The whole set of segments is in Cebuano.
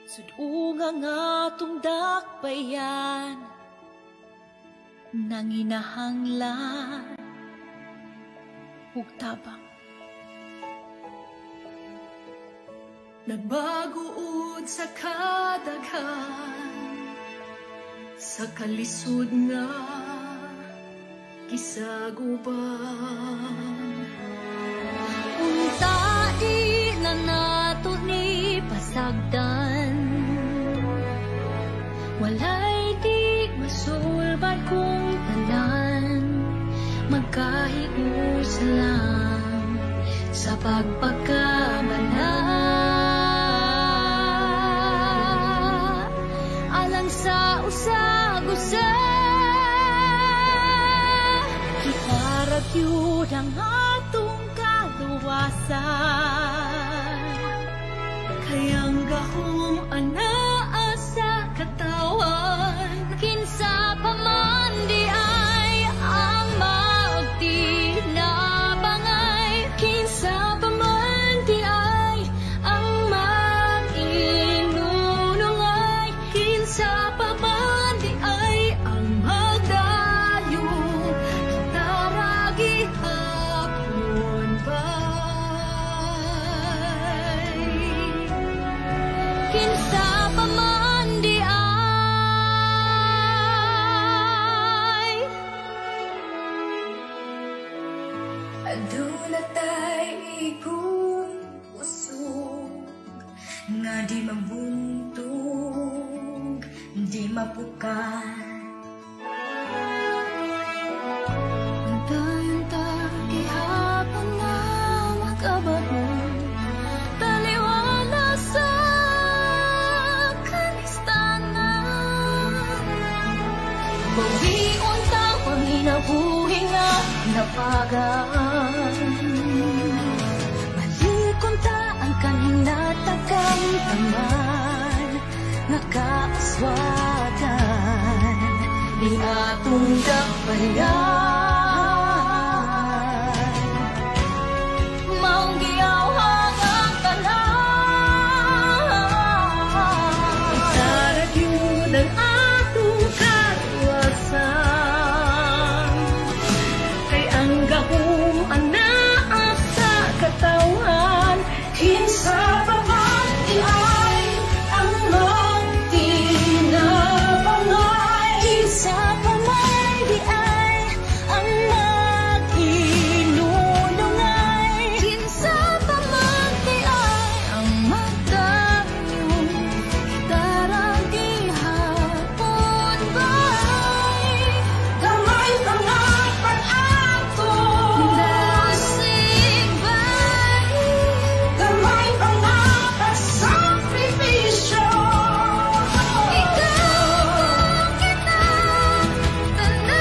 Sudunga nga atong dakbayan, nanginahanglan ug tabang. Nagbaguod sa kadaghan, sa kalisod nga gisaguban. Unta di na nato ni pasagdan, walay di masulbad kung tanan, magkahiusa lang sa pagpagkamala. Alang sa usag-usa, kita ra gyud ang atong kaluwasan. Kayang gahom anaa sa katawan, kinsa pa man di ay ang magtinabangay, kinsa pa man di ay ang mag-inunungay, kinsa pa man di ay ang magdayo, kita ra gihapon bay. Kinsa pa man di ay. Aduna tay igong kusog nga di mabuntog, di mapukan. Antayon ta gihapon na makabago, taliwala sa kanistanan. Bawion ta panginabuhi nga napagaan, malikon ta ang kahinatakamtaman nga kaaswagan ni atong dakbayan. Maong giyawhag ang tanan, kita ra gyud ang atong kaluwasan. Kay ang gahom anaa sa katawan, kinsa pa man di ay ang magtinabangay, kinsa pa man di ay ang mag-inunungay, kinsa pa man di ay ang magdayo, kita ra gihapon bay. Gamay pa nga pag-ato, Dasig bay, gamay pa nga pagsakripisyo. Ikaw kita tanan.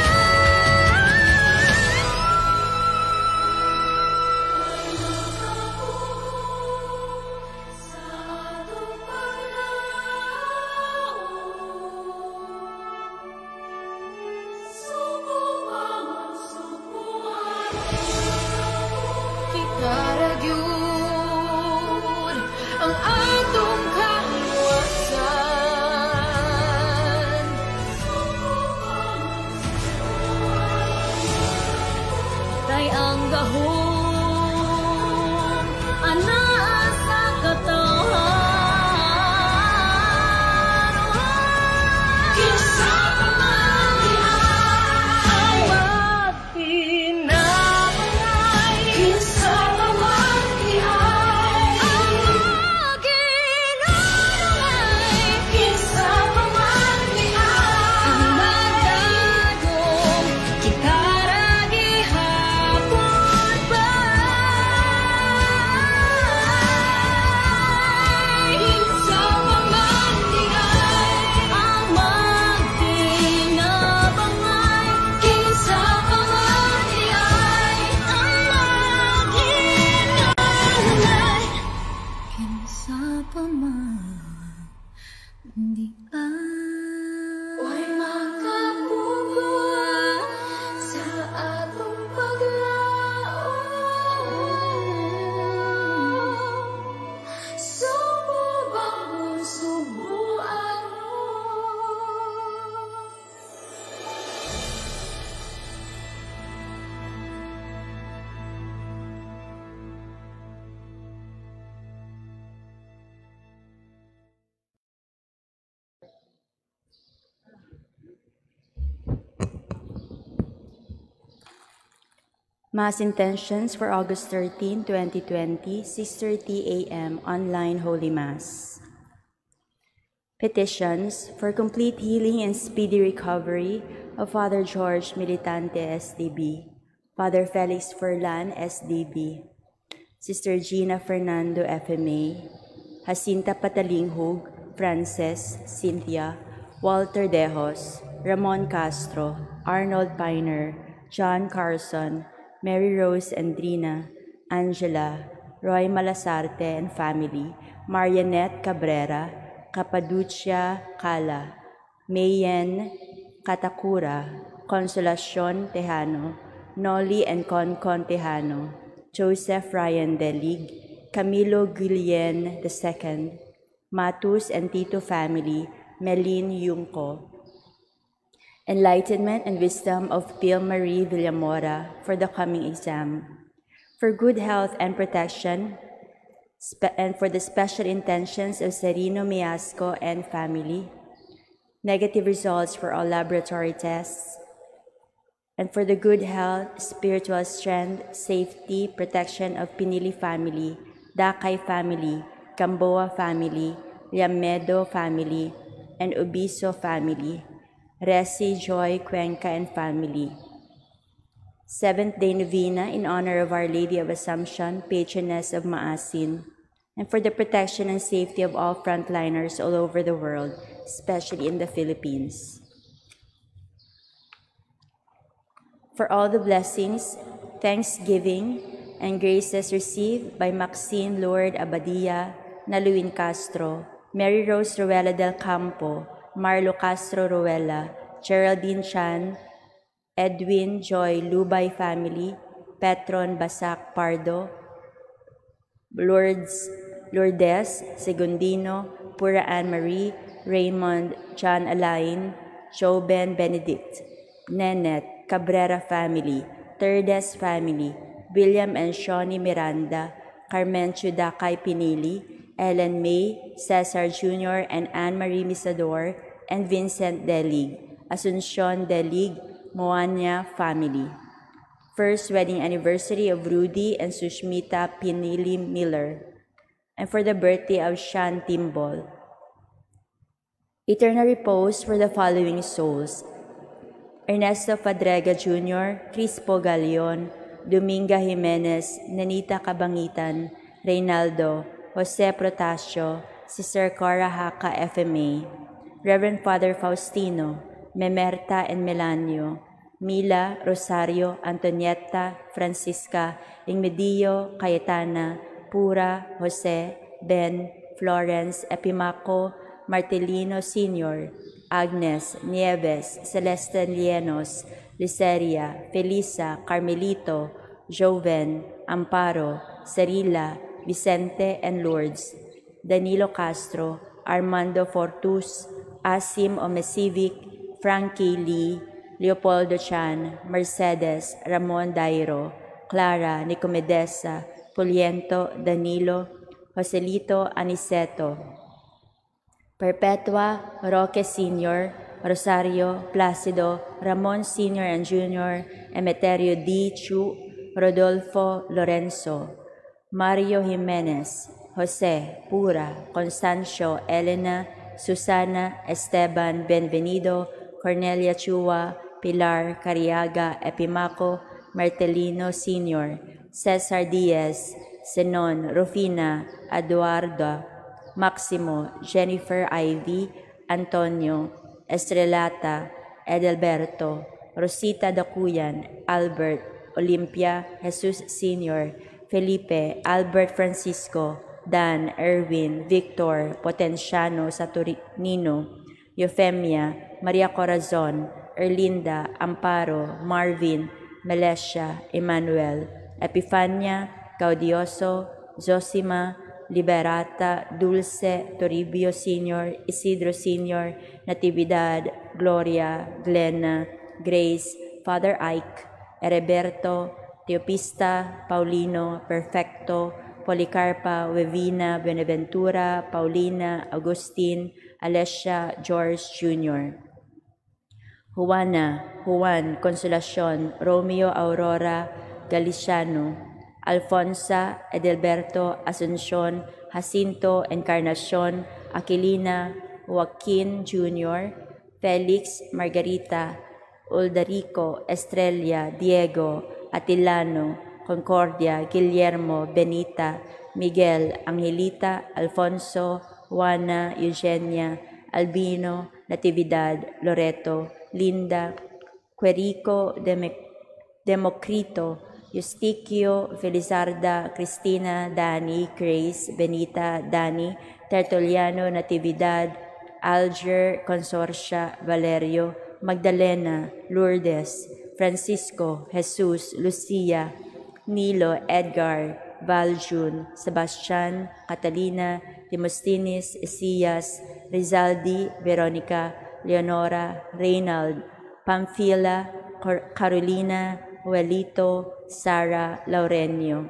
Sa atong paglaom, subukan, subukan. Kita ra gyud ang atong kaluwasan. Kay ang gahom anaa sa katawan. Kinsa pa man di ay magtinabangay, kinsa pa man di ay Ang mag-inunungay, kinsa pa man di ay ang magdagong, kita ra gihapon bay. Kinsa pa man di ay Ang magtinabangay, kinsa pa man di ay ang mag-inunungay, kinsa pa man di ay. Oy makapugon sa atong paglaom, subo bangon subo. Mass intentions for August 13, 2020, 6:30 a.m. online Holy Mass. Petitions for complete healing and speedy recovery of Father George Militante, SDB, Father Felix Furlan, SDB, Sister Gina Fernando, FMA, Jacinta Patalinghug, Frances, Cynthia, Walter Dejos, Ramon Castro, Arnold Piner, John Carlson, Mary Rose Andrina, Angela, Roy Malasarte and family, Marianette Cabrera, Capaducia Cala, Mayen Katakura, Consolacion Tejano, Nolly and Concon Tejano, Joseph Ryan Delig, Camilo Guillen II, Matus and Tito family, Melin Yungko. Enlightenment and wisdom of Pil Marie Villamora for the coming exam. For good health and protection, and for the special intentions of Serino Miasco and family, negative results for all laboratory tests, and for the good health, spiritual strength, safety, protection of Pinili family, Dakay family, Gamboa family, Llamedo family, and Obiso family, Resi Joy Cuenca and family. Seventh Day Novena in honor of Our Lady of Assumption, patroness of Maasin, and for the protection and safety of all frontliners all over the world, especially in the Philippines. For all the blessings, thanksgiving, and graces received by Maxine Lord Abadia, Naluin Castro, Mary Rose Ruela del Campo, Marlo Castro Ruela, Geraldine Chan, Edwin Joy Lubay family, Petron Basak Pardo, Lourdes Segundino, Pura Ann Marie, Raymond John Alain, Joben Benedict, Nenet, Cabrera family, Terdes family, William and Shawnee Miranda, Carmen Chudakay Pinili, Ellen May, Cesar Jr. and Anne Marie Misador, and Vincent Delig, Asuncion Delig, Moania family. First wedding anniversary of Rudy and Sushmita Pinili Miller, and for the birthday of Sean Timbol. Eternal repose for the following souls: Ernesto Fadrega Jr., Crispo Galion, Dominga Jimenez, Nanita Cabangitan, Reynaldo, Jose Protasio, Sister Cora Haka FMA, Reverend Father Faustino, Memerta and Melanio, Mila, Rosario, Antonietta, Francisca, Ingmedio, Cayetana, Pura, Jose, Ben, Florence, Epimaco, Martelino Sr., Agnes, Nieves, Celeste Lienos, Liceria, Felisa, Carmelito, Joven, Amparo, Cerila, Vicente, and Lourdes, Danilo Castro, Armando Fortus, Asim Omesivic, Frankie Lee, Leopoldo Chan, Mercedes, Ramon Dairo, Clara, Nicomedesa, Poliento, Danilo, Joselito Aniceto, Perpetua, Roque Sr., Rosario, Placido, Ramon Sr. and Jr., Emeterio D. Chu, Rodolfo Lorenzo, Mario Jimenez, Jose, Pura, Constancio, Elena, Susana, Esteban, Benvenido, Cornelia Chua, Pilar, Cariaga, Epimaco, Martelino Sr., Cesar Diaz, Zenon, Rufina, Eduardo, Maximo, Jennifer Ivy, Antonio, Estrelata, Edelberto, Rosita Dacuyan, Albert, Olimpia, Jesus Sr., Felipe, Albert Francisco, Dan, Erwin, Victor, Potenciano, Saturnino, Eufemia, Maria Corazon, Erlinda, Amparo, Marvin, Melesha, Emmanuel, Epifania, Gaudioso, Zosima, Liberata, Dulce, Toribio Sr., Isidro Sr., Natividad, Gloria, Glenna, Grace, Father Ike, Heriberto, Teopista, Paulino, Perfecto, Policarpa, Wevina, Buenaventura, Paulina, Agustin, Alessia, George Jr., Juana, Juan, Consolacion, Romeo, Aurora, Galiciano, Alfonsa, Edelberto, Asuncion, Jacinto, Encarnacion, Aquilina, Joaquin Jr., Felix, Margarita, Uldarico, Estrella, Diego, Atilano, Concordia, Guillermo, Benita, Miguel, Angelita, Alfonso, Juana, Eugenia, Albino, Natividad, Loreto, Linda, Querico, Democrito, Eustiquio, Felizarda, Cristina, Dani, Grace, Benita, Dani, Tertuliano, Natividad, Alger, Consorcia, Valerio, Magdalena, Lourdes, Francisco, Jesus, Lucia, Nilo, Edgar, Valjun, Sebastian, Catalina, Demosthenes, Isias, Rizaldi, Veronica, Leonora, Reynald, Pamphila, Carolina, Juelito, Sara, Laurenio,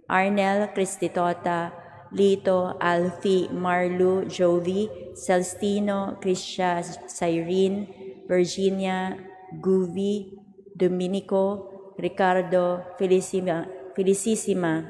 Arnel, Cristitota, Lito, Alfie, Marlu, Jovi, Celestino, Crisha, Cyrene, Virginia, Guvi, Dominico, Ricardo, Felicima, Felicissima,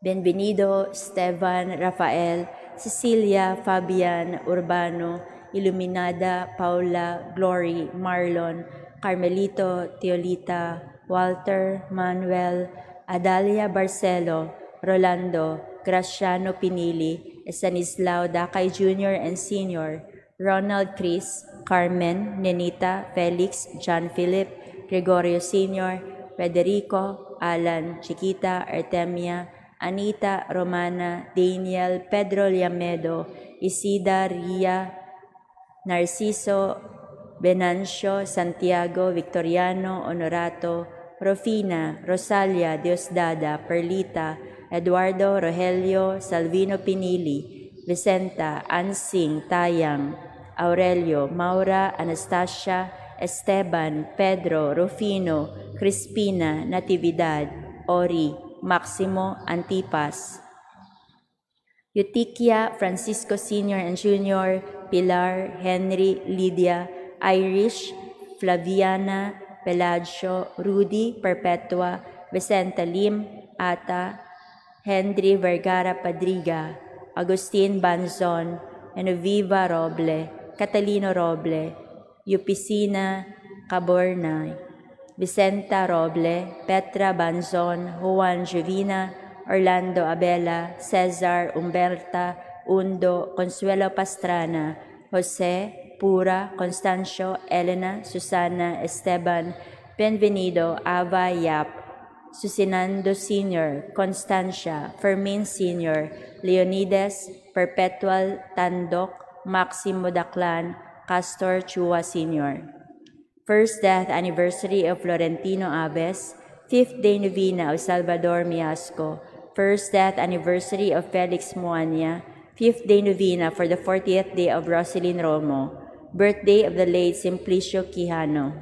Benvenido, Esteban, Rafael, Cecilia, Fabian, Urbano, Iluminada, Paula, Glory, Marlon, Carmelito, Teolita, Walter, Manuel, Adalia Barcelo, Rolando, Graciano Pinili, Estanislao Dakay Jr. and Sr., Ronald Chris, Carmen, Nenita, Felix, John Philip, Gregorio Sr., Federico, Alan, Chiquita, Artemia, Anita, Romana, Daniel, Pedro Liamedo, Isida, Ria, Narciso, Venancio, Santiago, Victoriano, Honorato, Rofina, Rosalia, Diosdada, Perlita, Eduardo, Rogelio, Salvino Pinili, Vicenta, Ansing, Tayang, Aurelio, Maura, Anastasia, Esteban, Pedro, Rufino, Crispina, Natividad, Ori, Maximo, Antipas, Eutiquia, Francisco Sr. and Jr., Pilar, Henry, Lydia, Irish, Flaviana, Pelagio, Rudy, Perpetua, Vicenta Lim, Ata, Henry Vergara Padriga, Agustin Banzon, Genoviva Roble, Catalino Roble, Eupicina Cabornay, Vicenta Roble, Petra Banzon, Juan Jovina, Orlando Abela, Cesar Umberta, Undo, Consuelo Pastrana, Jose, Pura, Constancio, Elena, Susana, Esteban, Benvenido, Ava Yap, Susinando Sr., Constancia, Fermin Sr., Leonides, Perpetual Tandok, Maximo Daclan, Castor Chua Sr. First death anniversary of Florentino Aves, fifth day novena of Salvador Miasco, first death anniversary of Felix Muania, fifth day novena for the 40th day of Roselyn Romo, birthday of the late Simplicio Quijano,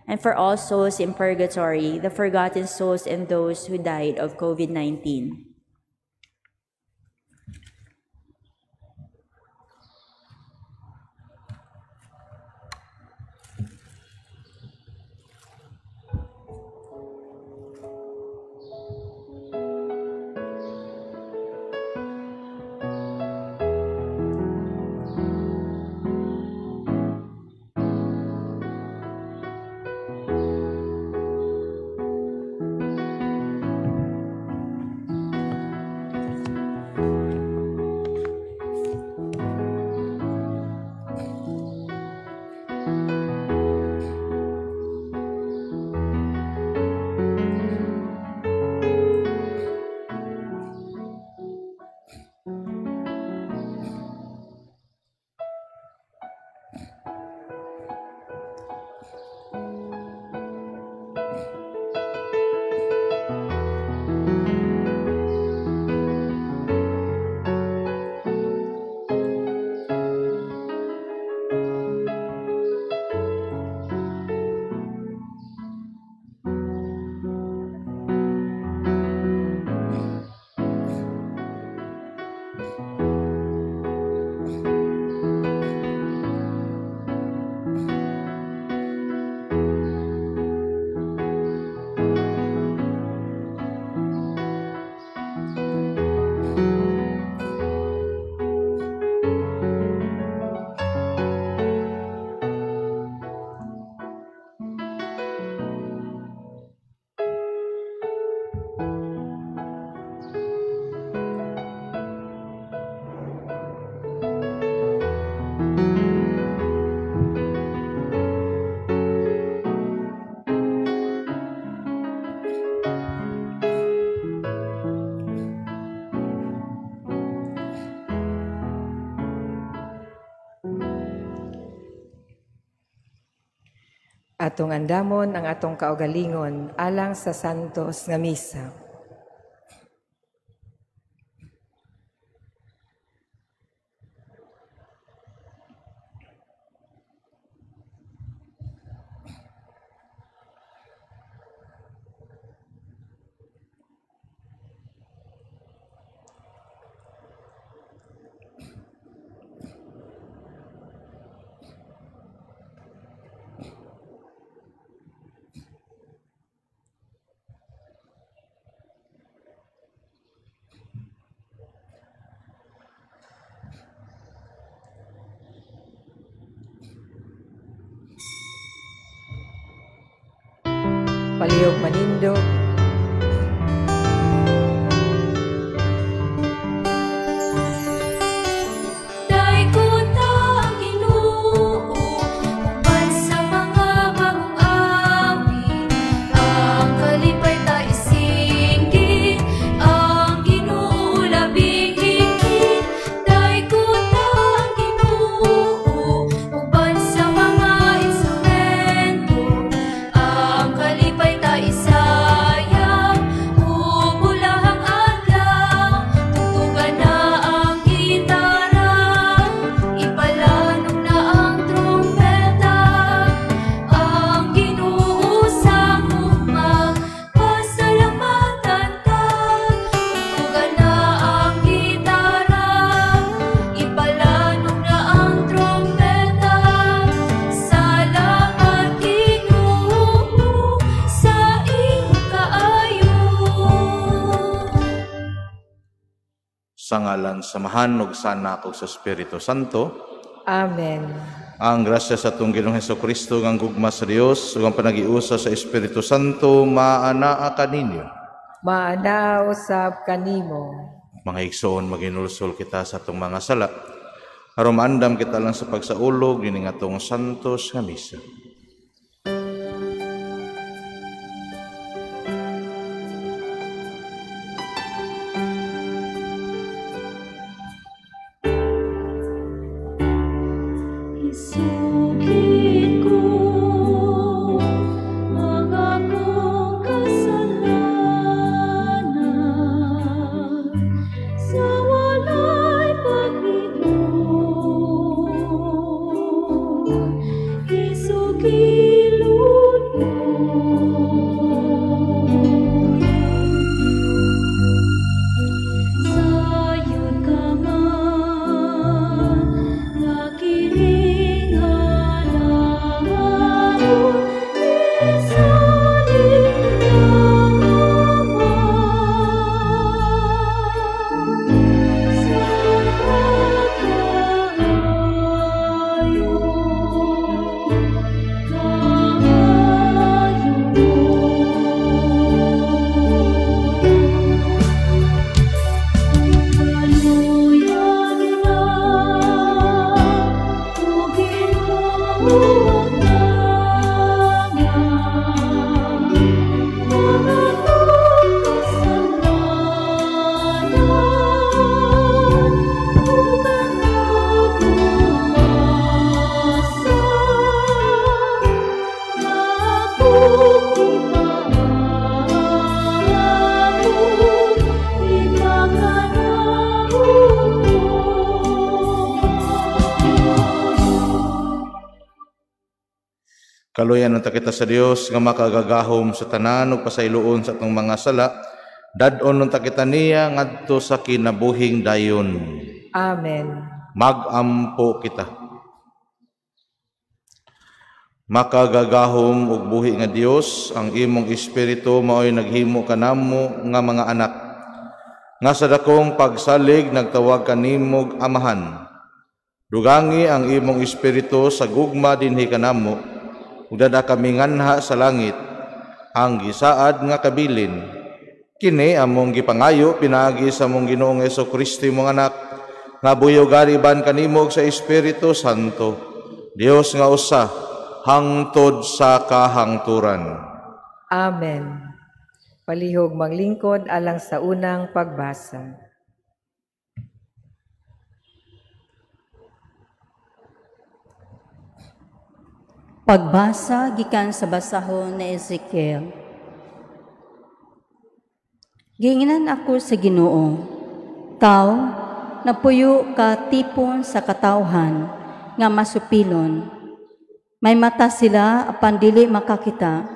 and for all souls in purgatory, the forgotten souls and those who died of COVID-19. Atong andamon ang atong kaugalingon alang sa santos nga misa. Palihog manindog. Sa ngalan sa Amahan ug sa Anak ug sa Espiritu Santo. Amen. Ang grasya sa atong Ginoong Hesukristo, ang gugma sa Dios ug ang panagiusa sa Espiritu Santo maanaa kaninyo. Maanaa usab kanimo. Mga igsoon, maginulsol kita sa atong mga sala aron maandam kita lang sa pagsaulog nining atong santos nga misa. Isukit ko ang akong kasalanan sa walay paghingon. Isukilon mo. Sayod ka man nga kining halangon, isalig ang Ama sa kaayo, kaayo. Kaluyag na, o Ginoo ang tanan, mga kasalanan, ug ang katumasa, nga akong ipaamon, ipakanauto. Kaluyan unta kita sa Dios nga makagagahom sa tanan ug pasayloon sa atong mga sala. Dad-on unta kita niya ngadto sa kinabuhing dayon. Amen. Magampo kita. Makagagahom ug buhi nga Dios, ang imong espiritu maoy naghimo kanamo nga mga anak. Nga sa dakong pagsalig nagtawag kanimog Amahan. Dugangi ang imong espiritu sa gugma dinhi kanamo, ug dada kami nganha sa langit ang gisaad nga kabilin. Kini among gipangayo pinaagi sa among Ginoong Hesukristo imong anak, nga buyog gariban kanimo sa Espiritu Santo, Dios nga usa hangtod sa kahangturan. Amen. Palihog maglingkod alang sa unang pagbasa. Pagbasa gikan sa basahon ni Ezekiel. Giingnan ako sa Ginoo, "Taw, napuyo ka tipon sa katawhan nga masupilon. May mata sila apan dili makakita,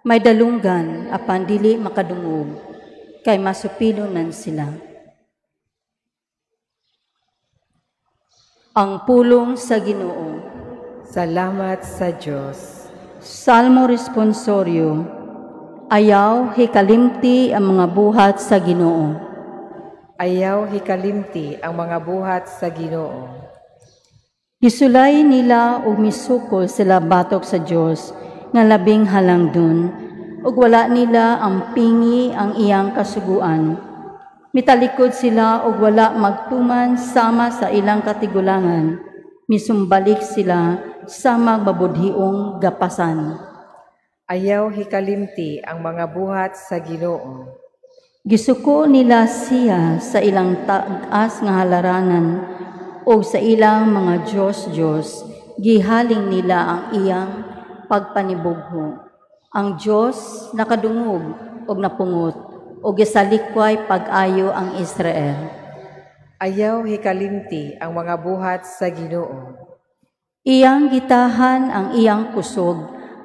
may dalunggan apan dili makadungog, kay masupilonan sila." Ang pulong sa Ginoo. Salamat sa Dios. Salmo Responsorio. Ayaw hikalimti ang mga buhat sa Ginoo. Ayaw hikalimti ang mga buhat sa Ginoo. Gisulay nila og misukol sila batok sa Dios nga labing halangdon, ug wala nila ang pingi ang iyang kasuguan. Mitalikod sila og wala magtuman sama sa ilang katigulangan. Misumbalik sila sa magbabudhiong gapasan. Ayaw hikalimti ang mga buhat sa Ginoo. Gisuko nila siya sa ilang taas nga halaranan o sa ilang mga Diyos-Diyos, gihaling nila ang iyang pagpanibugho. Ang Diyos nakadungog og napungot o gisalikway pag-ayo ang Israel. Ayaw hikalimti ang mga buhat sa Ginoo. Iyang gitahan ang iyang kusog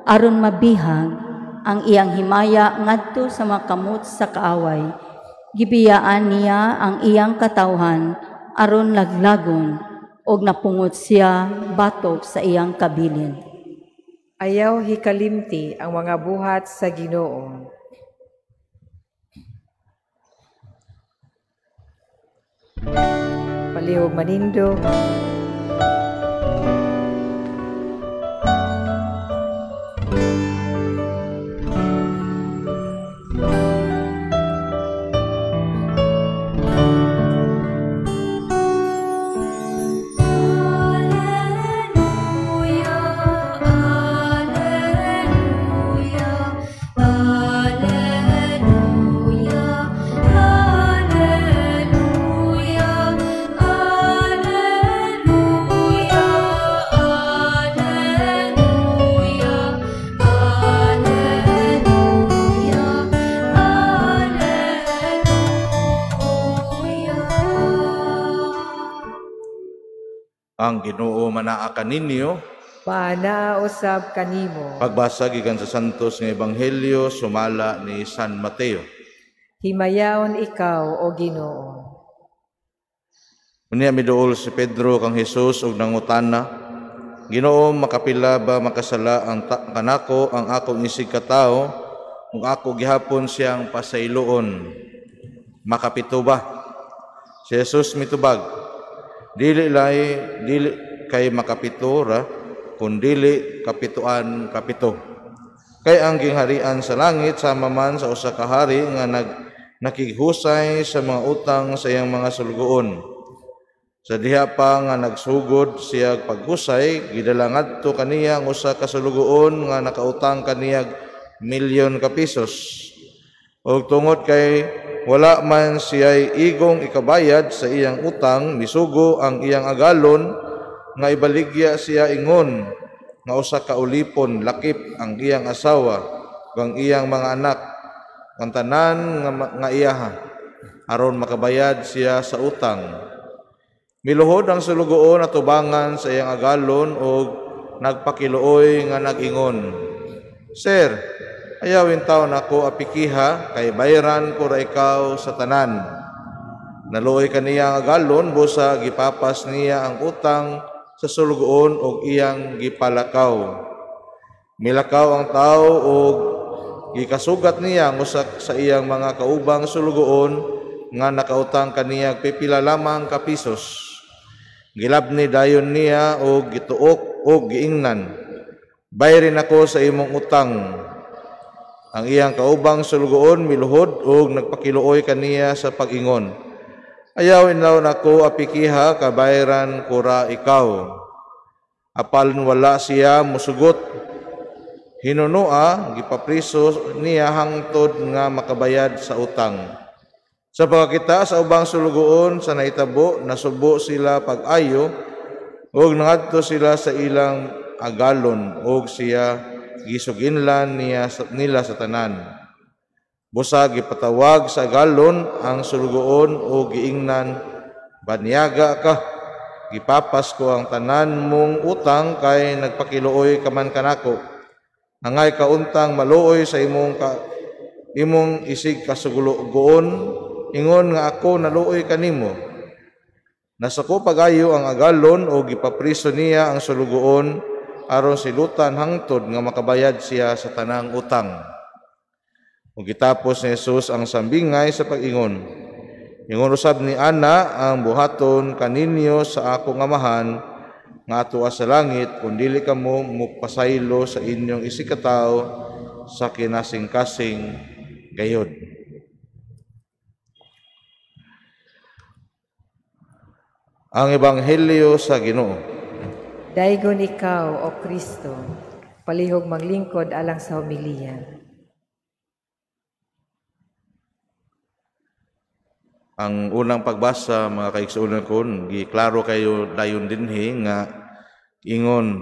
aron mabihag ang iyang himaya ngadto sa mga kamot sa kaaway. Gibiyaan niya ang iyang katawhan aron laglagon og napungot siya batok sa iyang kabilin. Ayaw hikalimti ang mga buhat sa Ginoo. Palihog manindog. Ang Ginoo manaa kaninyo, Maanaa usab kanimo. Pagbasa gikan sa Santos nga Ebanghelyo sumala ni San Mateo. Himayaon ikaw, o Ginoo. Unya miduol si Pedro kang Hesus og nangutana, "Ginoo, makapila ba makasala ang kanako ang akong isig katawo ug ako gihapon siyang pasayloon? Makapito ba?" Si Jesus mitubag, "Dili lay, dili kay makapito ra, kun dili kapituan kapito. Kay ang gingharian sa langit sama man sa usa ka hari nga nakighusay sa mga utang sa iyang mga sulugoon. Sa diha pa nga nagsugod siya paghusay, gidala ngadto kaniya ang usa ka sulugoon nga nakautang kaniyag milyon ka pesos. Og tungod kay wala man siya'y igong ikabayad sa iyang utang, misugo ang iyang agalon nga ibaligya siya ingon nga usa ka ulipon lakip ang iyang asawa ug ang iyang mga anak ang tanan nga iyaha aron makabayad siya sa utang. Miluhod ang sulugoon atubangan sa iyang agalon og nagpakiluoy nga nag-ingon, 'Sir, ayaw intawn ako apikiha, kay bayran ko ra ikaw sa tanan.' Naluoy kaniya ang agalon, busa gipapas niya ang utang sa sulugoon og iyang gipalakaw. Milakaw ang tao og gikasugat niya ang usa sa iyang mga kaubang sulugoon nga nakautang kaniya pipila lamang ka pesos. Gilabni dayon niya og gituok og giingnan, 'Bayrin ako sa imong utang.' Ang iyang kaubang sulugoon miluhod og nagpakiluoy kaniya sa pag-ingon, 'Ayaw inlaw nako apikiha, kabayran ko ra ikaw.' Apan wala siya musugot. Hinunoa gipapriso niya hangtod nga makabayad sa utang. Sa pagkakita sa ubang sulugoon sa nahitabo, nasubo sila pag-ayo ug nangadto sila sa ilang agalon og siya gisuginlan niya nila sa tanan. Busa gipatawag sa agalon ang sulugoon og giingnan, banyaga ka, gipapas ko ang tanan mong utang kay nagpakiluoy ka man kanako. Angay kauntang maluoy sa imong isig kasugulugoon, ingon nga ako naluoy kanimo. Nasako pagayo ang agalon o gipapriso niya ang sulugoon aron silutan hangtod nga makabayad siya sa tanang utang. Ug gitapos ni Jesus ang sambingay sa pag-ingon, ingon usab ni ana ang buhaton kaninyo sa akong Amahan nga atua sa langit kung dili kamo mupasaylo sa inyong isigkatawo sa kinasingkasing gayod. Ang Ebanghelyo sa Ginoo. Daygon ikaw, O Kristo, palihog maglingkod alang sa homiliya. Ang unang pagbasa, mga kaigsuonan ko, giklaro kayo dayon dinhi nga ingon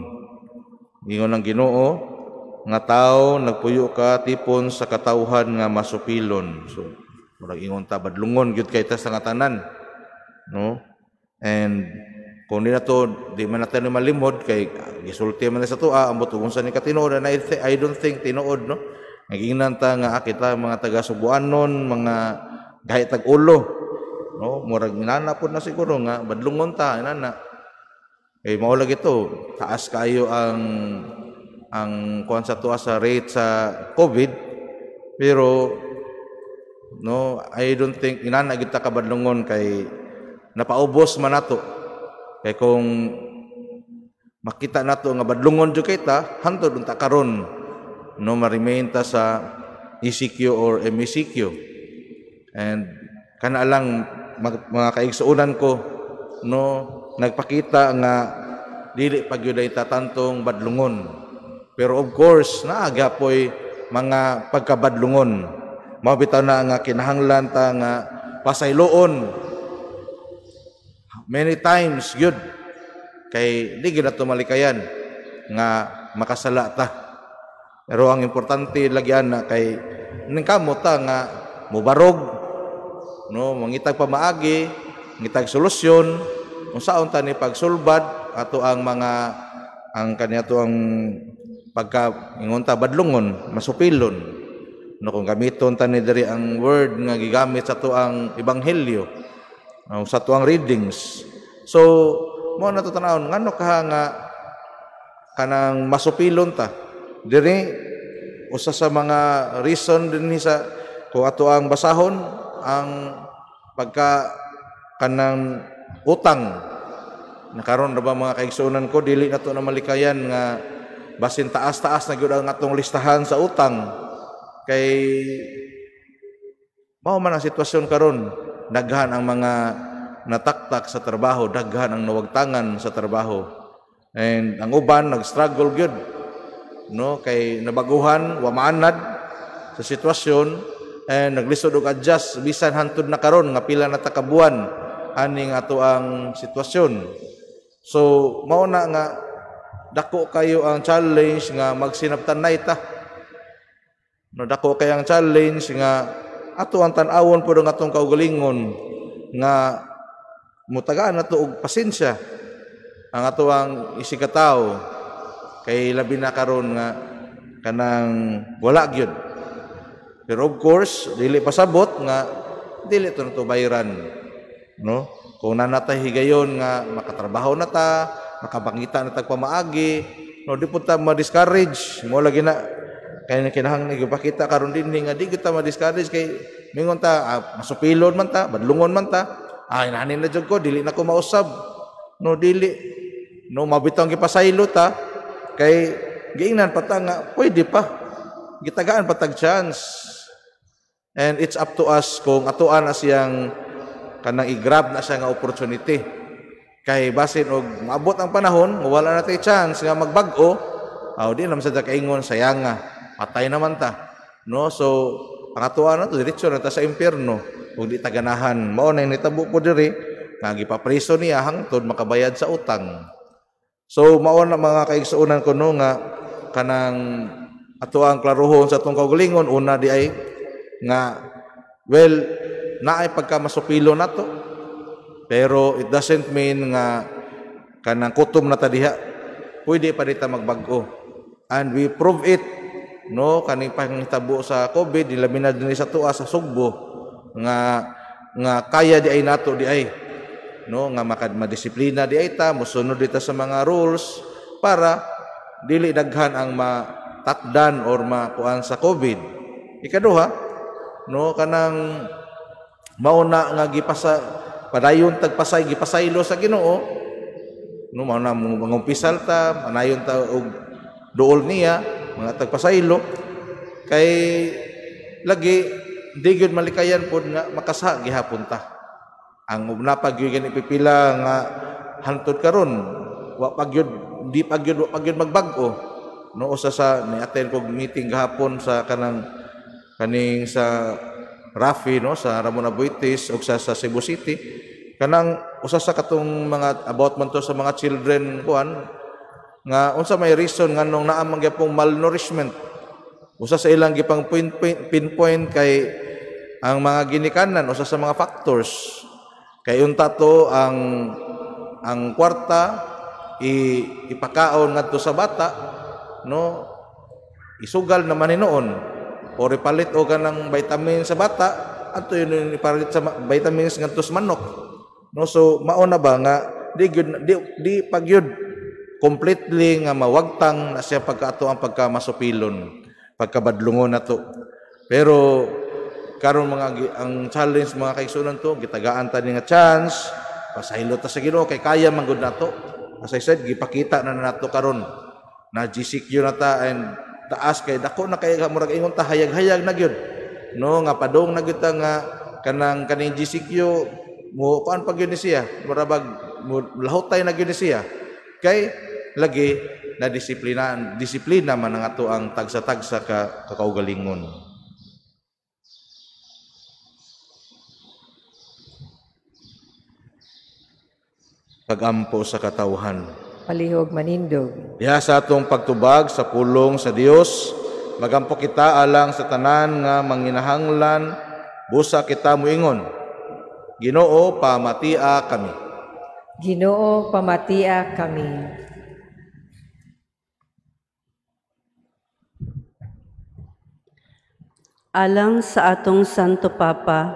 ang Ginoo nga tawo nagpuyo ka tipon sa katawhan nga masupilon. So murag ingon ta badlungon gyud kay ta sa nga tanan, no? And kung di na to, di man natin malimod kay gisulti man sa tuwa ambot ug unsa ni katinuod, and I don't think tinuod, no? Nagingnan ta nga kita mga taga Subuanon, mga gahi tag ulo, no? Murag inana pod na siguro nga badlungon ta inana. Kay mao lagi to, taas kayo ang kuan sa tuwa sa rate sa COVID, pero no, I don't think inana gid ta kabadlungon kay napaubos man nato. Kay kung makita nato nga badlungon jud kay ta, hantod unta karon, no, ma-remain ta sa ECQ or MECQ. And kana lang mga kaigsuonan ko, no, nagpakita nga dili pa gyud ay tatantong badlungon. Pero of course, naaga poy mga pagkabadlungon. Mao bitaw na nga kinahanglan ta nga pasayloon many times gyud kay di gyud nato malikayan nga makasala ta. Pero ang importante lagi ana kay ningkamot ta nga mobarog, no, mangitag pamaagi, mangitag solusyon unsaon ta ni pagsulbad ato ang mga ang kaniadto ang pagka ingon ta badlungon, masupilon, no, kung gamiton ta ni diri ang word nga gigamit sa ato ang ebanghelyo, sa ato ang readings. So mo na to tan-awon ngano kaha nga kanang masupilon ta diri. Usa sa mga reason dinhi sa kung ato ang basahon ang pagka kanang utang. Nakaron ra ba mga kaigsuonan ko, dili na to na malikayan nga basin taas-taas na gyud ang atong listahan sa utang kay mao man ang sitwasyon karon. Daghan ang mga nataktak sa trabaho, daghan ang nawagtangan sa trabaho, and ang uban nag-struggle gyud, no, kay nabaguhan, wa maanad sa sitwasyon, and naglisod og adjust bisan hantod na karon nga pila na ta ka buwan aning ato ang sitwasyon. So mao na nga dako kayo ang challenge nga magsinabtanay ta, no, dako kayo ang challenge nga ato ang tan-awon pud ang atong kaugalingon nga mutagaan nato og pasensya ang ato ang isigkatawo kay labi na karon nga kanang wala gyud. Pero of course dili pasabot nga dili to nato bayran, no? Kung nanatay higayon nga makatrabaho na ta, makabangita na tag pamaagi, no, di pud ta ma-discourage. Mo lagi na kay kinahanglan ipakita karon dinhi nga di gyud ta ma-discourage kay mingon ta masupilon man ta, badlungon man ta, inani na jud ko, dili na ko mausab, no, dili, no, mabitong gipasaylo ta kay giingnan pa ta nga pwede pa, gitagaan pa tag chance. And it's up to us kung atoan na siyang kanang i-grab na siya nga opportunity. Kay basin og maabot ang panahon, wala na tay chance nga magbag-o, di naman sa kaingon sayanga, patay naman ta, no? So ang atoan na to diretso na ta sa impyerno ug di ta ganahan. Mao na nitabo po diri nga gipapriso niya hangtod makabayad sa utang. So mao na mga kaigsuonan ko no nga kanang ato ang klarohon sa atong kaugalingon una di ay nga well naay pagka masupilo nato, pero it doesn't mean nga kanang kutom na ta diha, pwede pa dita magbag-o. And we prove it no kaning panghitabo sa COVID, labi na dinhi sa tuwa sa Sugbo nga nga kaya di ay nato di ay no nga madisiplina di ay ta, mosunod dita sa mga rules para dili daghan ang matakdan or makuan sa COVID. Ikaduha no kanang mauna nga gipasa padayon tagpasay gipasaylo sa Ginoo no mao na mangumpisal ta, manayon ta og duol niya mga tagpasaylo kay lagi di gyud malikayan pod nga makasa gihapon ta. Ang napa gyud gani pipila nga hantod karon wa pa gyud di pa gyud wa pa gyud magbag-o no. Usa sa ni-attend kog meeting gahapon sa kanang kaning sa Rafi no sa Ramon Aboitiz ug sa Cebu City, kanang usa sa katong mga about man to sa mga children kuan nga unsa may reason nganong naa man gyapong malnourishment. Usa sa ilang gipang pinpoint kay ang mga ginikanan, usa sa mga factors kay unta to ang kwarta ipakaon ngadto sa bata no, isugal naman hinuon o ipalit og kanang vitamin sa bata adto yun ipalit sa vitamins ngadto sa manok no. So mao na ba nga di gyud di pagyud completely nga mawagtang na siya pagkaato ang pagkamasupilon, pagkabadlungon nato. Pero karon mga ang challenge mga kaigsuonan to, gitagaan ta ni nga chance, pasaylo ta sa Ginoo kay kaya man gud nato. As I said, gipakita na nato karon na GCQ na ta and taas kay dako na kay murag ingon ta hayag-hayag na gyud no nga padung na gyud ta nga kanang kaning GCQ mo kuan pa gyud ni siya, murabag mo lahotay na gyud ni siya kay lagi na disiplina man ang ato ang tagsa-tagsa ka kakaugalingon. Pagampo sa katawhan. Palihog manindog. Diha sa atong pagtubag sa pulong sa Dios, magampo kita alang sa tanan nga manginahanglan, busa kita moingon. Ginoo, pamatia kami. Ginoo, pamatia kami. Alang sa atong Santo Papa,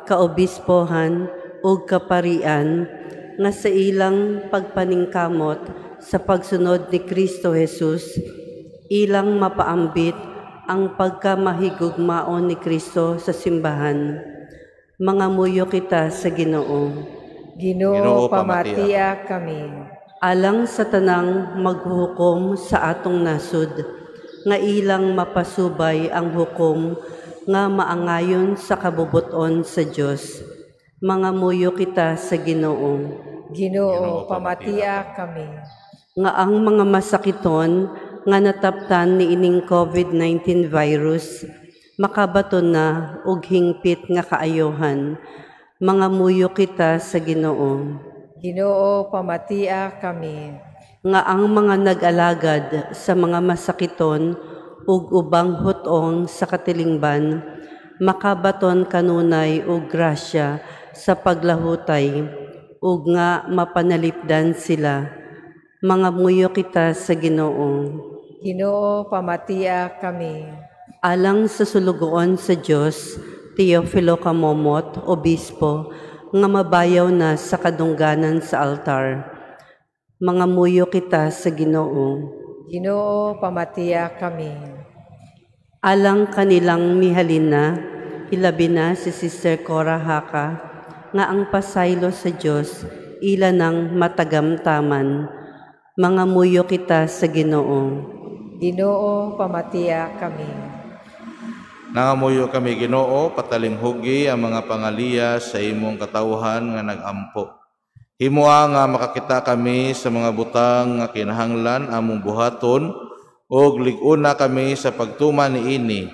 kaobispohan ug kaparian, nga sa ilang pagpaningkamot sa pagsunod ni Kristo Jesus, ilang mapaambit ang pagkamahigugmaon ni Kristo sa simbahan. Mangamuyo kita sa Ginoo. Ginoo, pamatia kami. Alang sa tanang maghukom sa atong nasod, nga ilang mapasubay ang hukom nga maangayon sa kabubuton sa Dios. Mangamuyo kita sa Ginoo. Ginoo, pamatia kami. Nga ang mga masakiton nga nataptan niining COVID-19 virus makabaton na og hingpit nga kaayohan. Mangamuyo kita sa Ginoo. Ginoo, pamatia kami. Nga ang mga nag-alagad sa mga masakiton ug ubang hutong sa katilingban makabaton kanunay og grasya sa paglahutay ug nga mapanalipdan sila. Mangamuyo kita sa Ginoo. Ginoo, pamatia kami. Alang sa sulugoon sa Dios, Teofilo Camomot, Obispo, nga mabayaw na sa kadungganan sa altar. Mangamuyo kita sa Ginoo. Ginoo, pamatia kami. Alang kanilang mihalina, hilabi na si Sister Cora Haka, nga ang pasaylo sa Dios ila nang matagamtaman. Mangamuyo kita sa Ginoo. Ginoo, pamatia kami. Nangamuyo kami, Ginoo, patalinghugi ang mga pangaliya sa imong katawhan nga nagampo. Himoa nga makakita kami sa mga butang nga kinahanglan among buhaton ug lig-una kami sa pagtuman niini.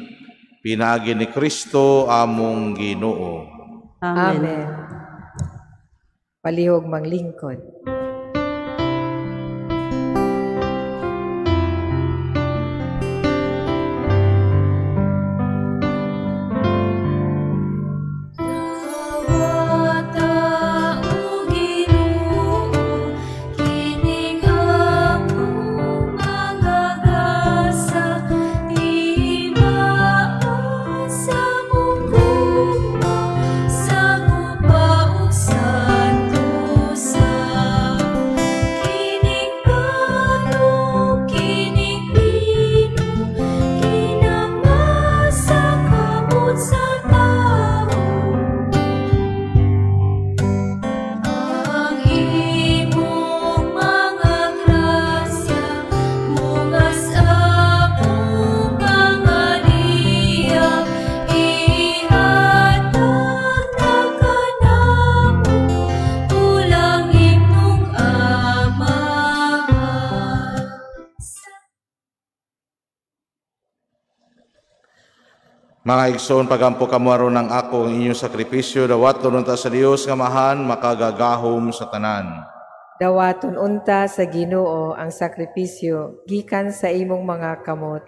Pinaagi ni Kristo among Ginoo. Amen. Amen. Palihog manglingkod. Mga igsoon, pagampo kamo aron ang ako ang inyong sakripisyo, dawaton unta sa Dios nga Amahan makagagahom sa tanan. Dawaton unta sa Ginoo ang sakripisyo gikan sa imong mga kamot,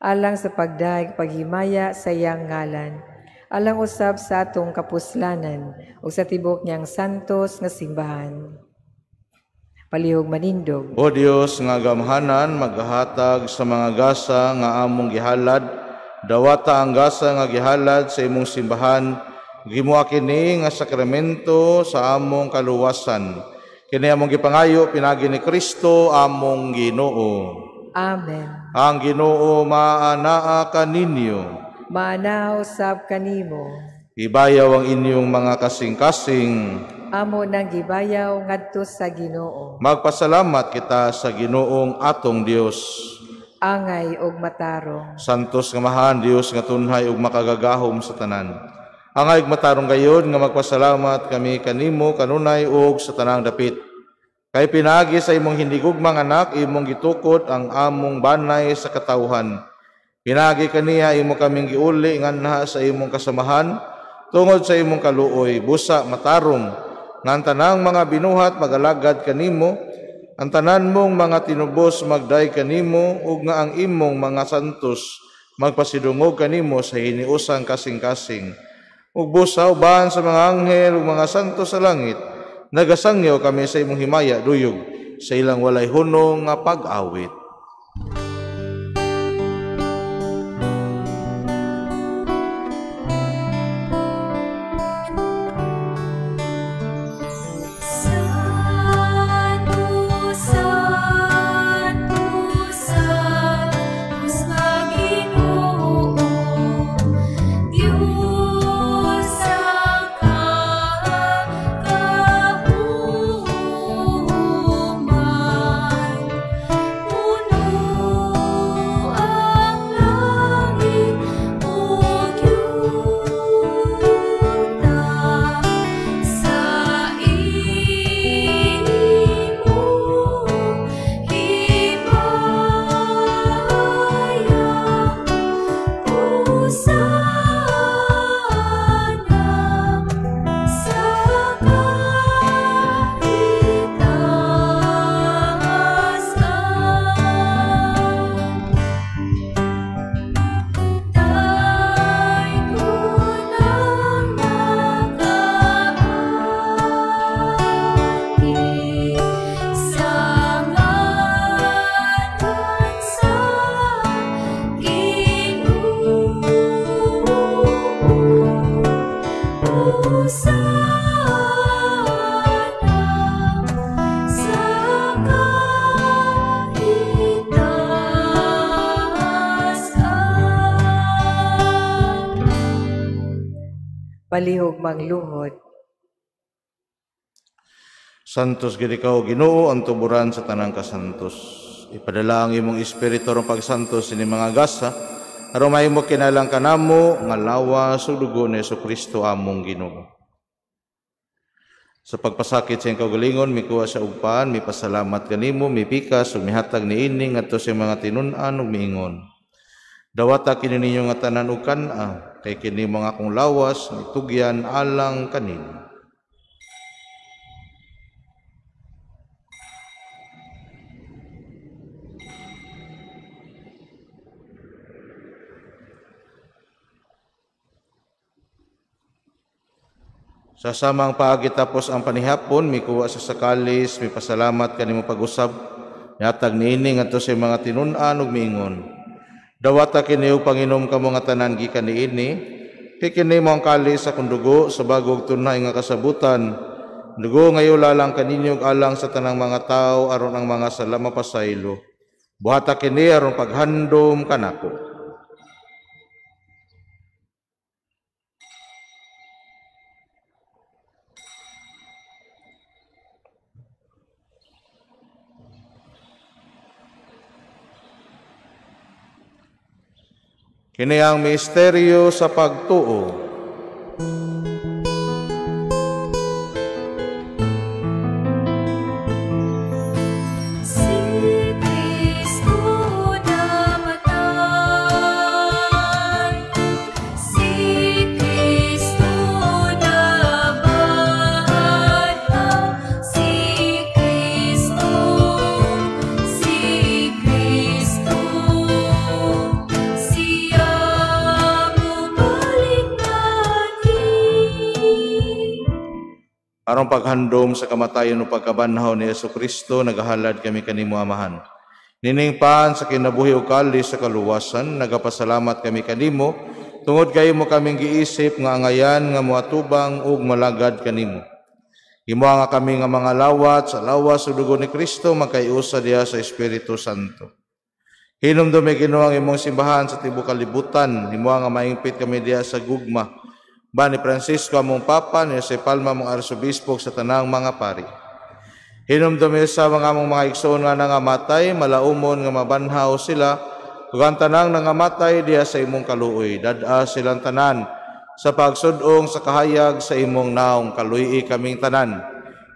alang sa pagdayeg paghimaya sa iyang ngalan, alang usab sa atong kapuslanan ug sa tibok niyang santos nga simbahan. Palihog manindog. O Dios nga gamhanan, maghatag sa mga gasa nga among gihalad, dawata ang gasa nga gihalad sa imong simbahan, gimoa kini nga sakramento sa among kaluwasan. Kini among gipangayo pinagi ni Kristo among Ginoo. Amen. Ang Ginoo maanaa kaninyo. Maanaa usab kanimo. Ibayaw ang inyong mga kasing-kasing. Amo nang gibayaw ngadto sa Ginoo. Magpasalamat kita sa Ginoong atong Dios. Angay og matarong. Santos nga Amahan, Dios nga tunhay ug makagagahom sa tanan. Angay ug matarong gayon nga magpasalamat kami kanimo kanunay ug sa tanang dapit. Kay pinaagi sa imong hinigugmang anak, imong gitukod ang among banay sa katawhan. Pinaagi kaniya imo kaming giuli nganha sa imong kasamahan tungod sa imong kaluoy, busa matarong nga ang tanang mga binuhat magalagad kanimo, ang tanan mong mga tinubos magday kanimo, ug nga ang imong mga santos magpasidungog kanimo sa hiniusang kasing-kasing. Ug busa uban sa mga anghel ug mga santos sa langit, nagasangyaw kami sa imong himaya duyog sa ilang walay hunong nga pag-awit. Palihog mangluhod. Santos gid ikaw Ginoo, ang tuburan sa tanang kasantos. Ipadala ang imong espiritu aron pagsantos ini mga gasa, aron mahimo kinalang kanamo nga lawas ug dugo ni Hesukristo among Ginoo. Sa pagpasakit sa iyang kaugalingon, mikuha sa ugpan, mipasalamat kanimo, mipikas ug mihatag niini ngadto sa mga tinun-an ug miingon. Dawata kini ninyo nga tanan ug kan-a, kay kini mga akong lawas nitugyan alang kaninyo. Sa samang paagi tapos ang panihapon, mikuha sa sakalis, mipasalamat kanimo pag-usab, nihatag niini ngadto sa mga tinun-an ug miingon. Dawata kini ug panginom kamo nga tanan gikan niini, kay kini mo ang kalis sa akong dugo sa bagong tunay nga kasabutan. Dugo nga lalang kaninyo alang sa tanang mga tawo aron ang mga sala mapasaylo. Buhata kini aron paghandom kanako. Kini ang misteryo sa pagtuo. Si Kristo namatay, Aron paghandom sa kamatayon o pagkabanhaw ni Jesu Kristo, nagahalad kami kanimo, Amahan. Nining pan sa kinabuhi o kalis sa kaluwasan, nagapasalamat kami kanimo tungod kay mo kaming giisip nga angayan nga moatubang ug malagad kanimo. Himo nga kami nga mga lawat sa lawas ug dugo ni Kristo magkaiusa diha sa Espiritu Santo. Hinumdumi, Ginoo, ang imong simbahan sa tibuok kalibutan, himo nga maingpit kami diha sa gugma. Ba ni Francisco among Papa, ni Jose Palma among Arsobispo, sa tanang mga pari. Hinumdumi sa mga among mga igsoon nga nangamatay, malaumon nga mabanhaw sila, ug ang tanang nangamatay diha sa imong kaluoy, dad-a silang tanan sa pagsudong sa kahayag sa imong naong, kaluy-i kaming tanan.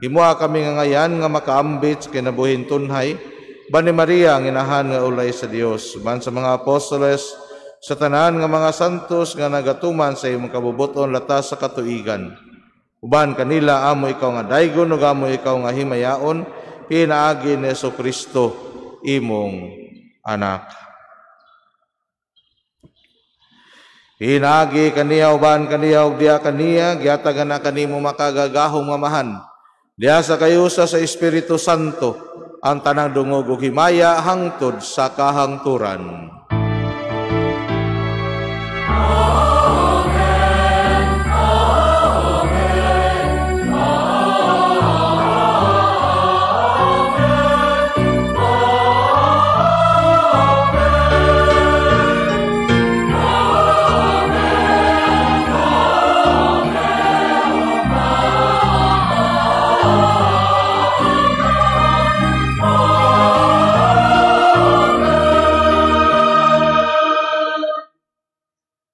Himoa kami nga ngayan nga makaambit sa kinabuhin tunhay, ba ni Maria ang inahan nga ulay sa Dios, ban sa mga apostoles, sa tanan nga mga santos nga nagatuman sa imong kabubuton latas sa katuigan. Uban kanila amo ikaw nga daygon ug amo ikaw nga himayaon, pinaagi ni Jesu Kristo imong anak. Pinaagi kaniya, uban kaniya ug diha kaniya, gihatag na kanimo makagagahom nga Amahan. Diha sa kayusa sa Espiritu Santo ang tanang dungog ug himaya hangtod sa kahangturan.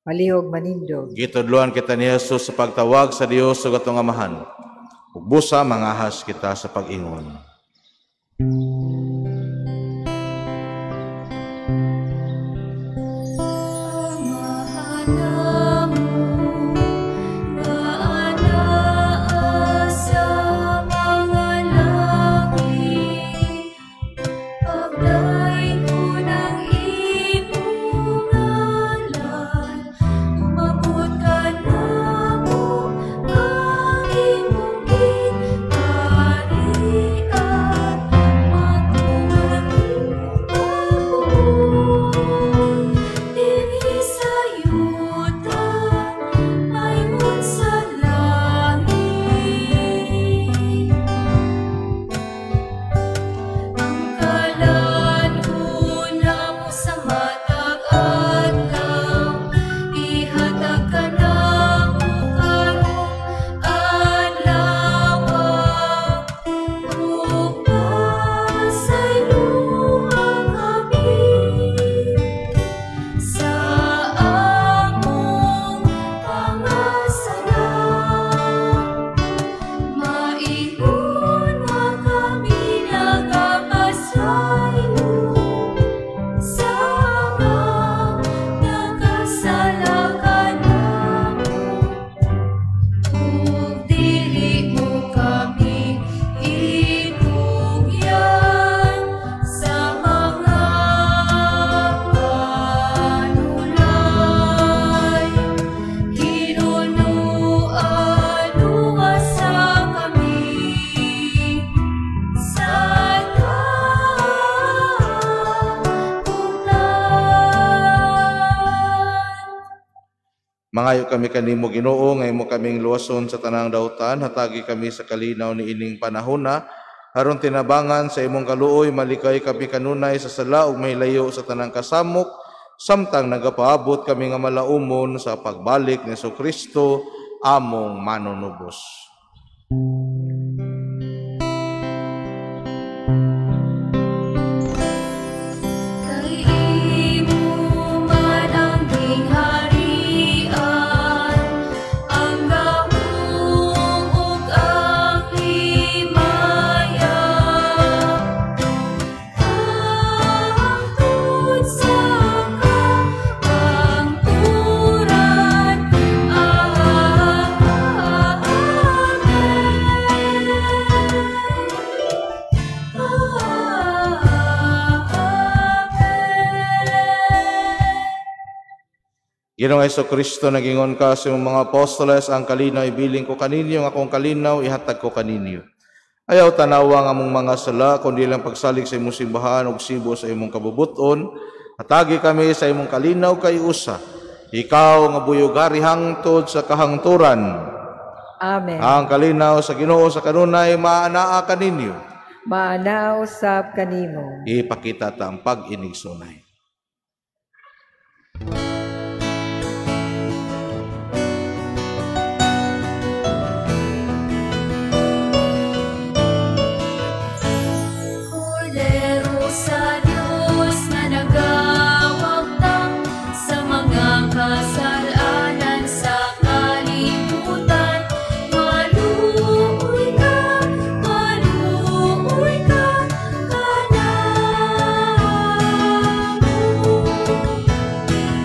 Palihog manindog. Gitudloan kita ni Jesus sa pagtawag sa Dios ug atong Amahan. Ug busa mangahas kita sa pag-ingon. Mangayo kami kanimo, Ginoo, nga imo kaming luwason sa tanang dautan, hatagi kami sa kalinaw ni ining panahona, aron tinabangan sa imong kaluoy malikay kami kanunay sa sala ug mahilayo sa tanang kasamok, samtang nagapaabot kami nga malaumon sa pagbalik ni Jesu Kristo among manunubos. Amen. Ginoong Kristo, nagingon ka sa imong mga apostoles, ang kalinaw ibilin ko kaninyo, ang akong kalinaw ihatag ko kaninyo. Ayaw tanawa ang among mga sala, kundi lang pagsalig sa imong simbahan ug sibo sa imong kabubuton. Hatagi kami sa imong kalinaw kay usa. Ikaw nga buyogari hangtod sa kahangturan. Amen. Ang kalinaw sa Ginoo sa kanunay maanaa kaninyo. Maanaa usab kanimo. Ipakita ta ang pag-inigsunay. Kordero sa Dios nga nagawagtang sa mga kasalanan sa kalibutan, maluoy ka kanamo.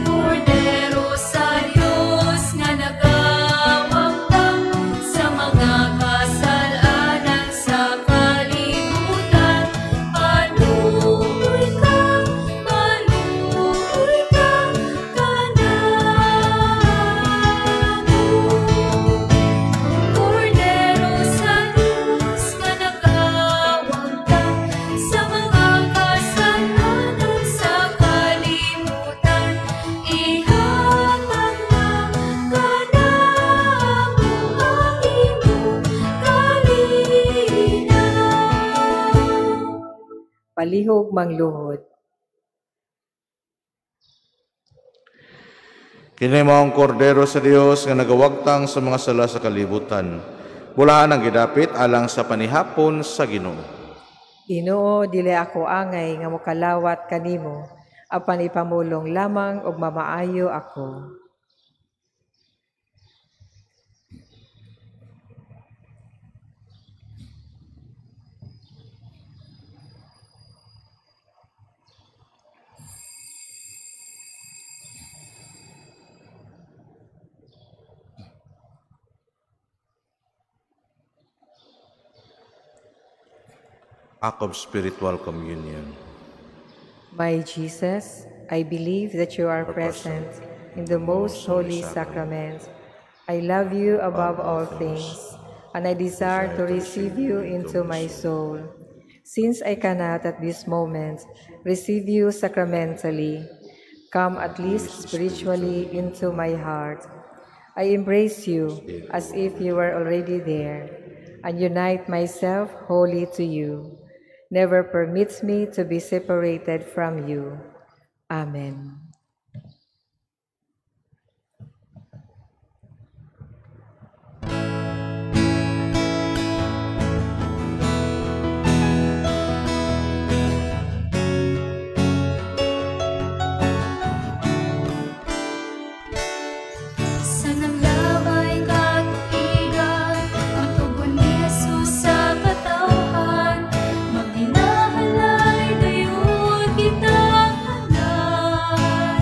Kordero sa Dios nga nagawagtang sa mga kasalanan sa kalibutan, maluoy ka kanamo. Kordero sa Dios nga nagawagtang sa mga kasalanan sa kalibutan, ihatag na kanamo ang imong kalinaw. Palihog mangluhod. Kini mao ang kordero sa Dios nga nagawagtang sa mga sala sa kalibutan. Bulahan ang gidapit alang sa panihapon sa Ginoo. Ginoo, dili ako angay nga mokalawat kanimo, apan ipamulong lamang ug mamaayo ako. Act of Spiritual Communion. My Jesus, I believe that you are present in the most holy sacrament. I love you above all things, and I desire to receive you into my soul. Since I cannot at this moment receive you sacramentally, come at least spiritually into my heart. I embrace you as if you were already there, and unite myself wholly to you. Never permits me to be separated from you. Amen. Sa nanglabay katuigan, matugon ni Jesus sa katawhan, maghinahalay dayon kita tanan.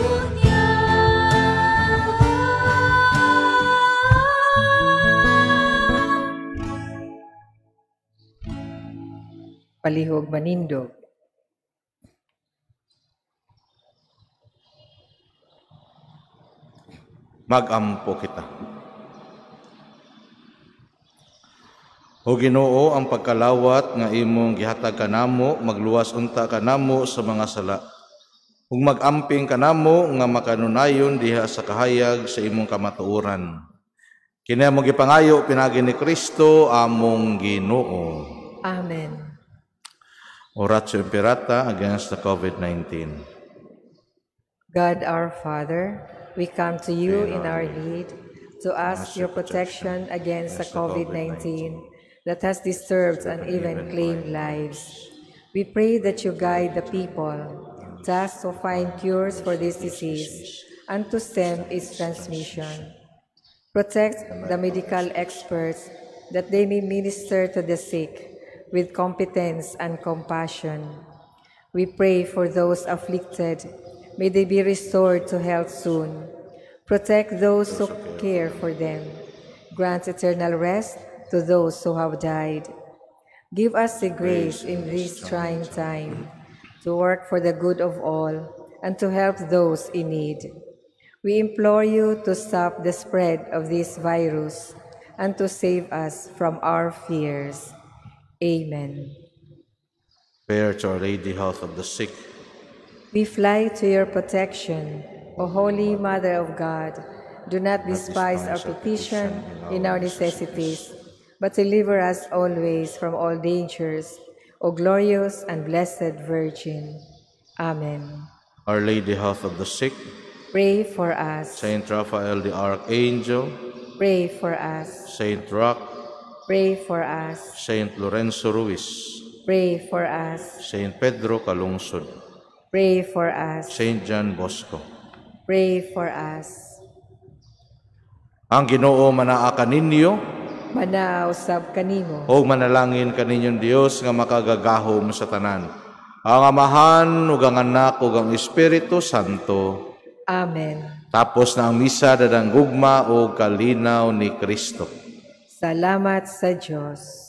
Unya. Palihog manindog. Magampo kita. O Ginoo, ang pagkalawat nga imong gihatag kanamo, magluwas unta kanamo sa mga sala. Ug magamping kanamo nga makanunayon diha sa kahayag sa imong kamatuoran. Kini among gipangayo pinaagi ni Kristo among Ginoo. Amen. Oratio Imperata against the COVID-19. God our Father, we come to you in our need to ask your protection against the COVID-19 that has disturbed and even claimed lives. We pray that you guide the people tasked to find cures for this disease and to stem its transmission. Protect the medical experts that they may minister to the sick with competence and compassion. We pray for those afflicted. May they be restored to health soon. Protect those who care for them. Grant eternal rest to those who have died. Give us the grace in this trying time to work for the good of all and to help those in need. We implore you to stop the spread of this virus and to save us from our fears. Amen. Prayer to Our Lady, Health of the Sick. We fly to your protection, O Holy Mother of God. Do not despise our petition in our necessities, but deliver us always from all dangers, O glorious and blessed Virgin. Amen. Our Lady, Health of the Sick. Pray for us. Saint Raphael the Archangel. Pray for us. Saint Roch. Pray for us. Saint Lorenzo Ruiz. Pray for us. Saint Pedro Calungsod. Pray for us. Saint John Bosco. Pray for us. Ang Ginoo manaa kaninyo, Manaa usab kanimo. O manalangin kaninyong Dios nga makagagahom sa tanan. Ang Amahan ug ang Anak ug ang Espiritu Santo. Amen. Tapos na ang misa, dadang gugma o kalinaw ni Kristo. Salamat sa Dios.